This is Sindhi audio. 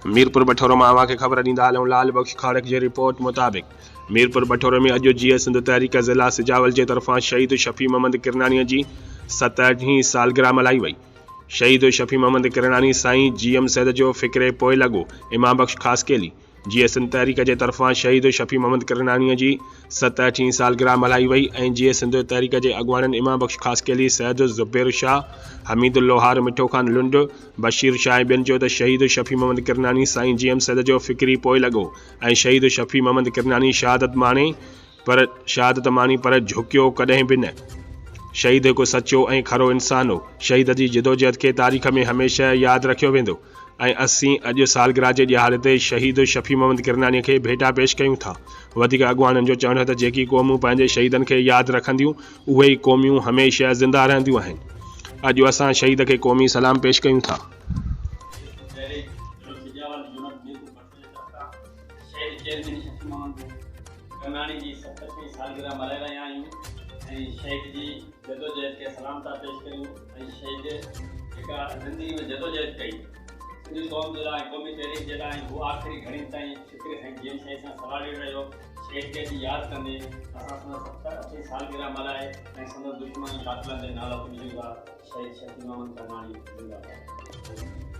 ميرپور بٺورو مان اوهان کي خبر ڏيندا هلون لال بخش کاڙڪ جي رپورٽ مطابق ميرپور بٺورو ۾ اڄ جيئي سنڌ تحريڪ ضلع سجاول جي طرفان شهيد شفيع محمد ڪرناڻي جي 67 هين سالگرهه ملهائي وئي. شهيد شفيع محمد ڪرناڻي سائين جي ايم سيد جو فڪري پوئلڳ هو. امام بخش خاصخيلي، جيئي سنڌ تحريڪ جي طرفان شهيد شفيع محمد ڪرناڻي جي 67 هين سالگرهه ملهائي وئي ۽ جيئي سنڌ تحريڪ جي اڳواڻن امام بخش خاصخيلي، سيد زبير شاهه، حميد لوهار، مٺو خان لنڊ، بشير شاهه ۽ ٻين چيو ته شهيد شفيع محمد ڪرناڻي سائين جي ايم سيد جو فڪري پوئلڳ هو ۽ شهيد شفيع محمد ڪرناڻي شهادت ماڻي پر شهادت ماڻي پر جهڪيو ڪڏهن به نه. شهيد هڪ سچو ۽ کرو انسان هو. شهيد جي جدوجهد کي تاريخ ۾ هميشه ياد رکيو ويندو ۽ اسين اڄ سالگرهه جي ڏهاڙي تي شهيد شفيع محمد ڪرناڻي کي ڀيٽا پيش ڪيون ٿا. وڌيڪ اڳواڻن جو چوڻ هو ته جيڪي قومون پنهنجي شهيدن کي ياد رکنديون اهي ئي قوميون هميشه زنده رهنديون آهن. اڄ اسان شهيد کي قومي سلام پيش ڪيون ٿا. شهيد چيئرمين شفيع محمد ڪنگاڻي جي 67 سالگرهه ملهائي رهيا آهيون ۽ شهيد جي جدوجهد کي سلام ٿا پيش ڪريون ۽ شهيد جيڪا زندگي ۾ جدوجهد ڪئي سنڌي قوم جي لاء ۽ قومي تحريڪ جي لاء هو آخري گهڙين تائين فڪر سائين جي ايم سيد سان سلهاڙيل رهيو. شهيد کي اڄ ياد ڪندي اسان سندس 68 سالگرهه ملهائي ۽ سندس دشمن ۽ قاتلن تي نالت وجهون ٿا. شهيد شفيع محمد ڪنگاڻي زنده باد.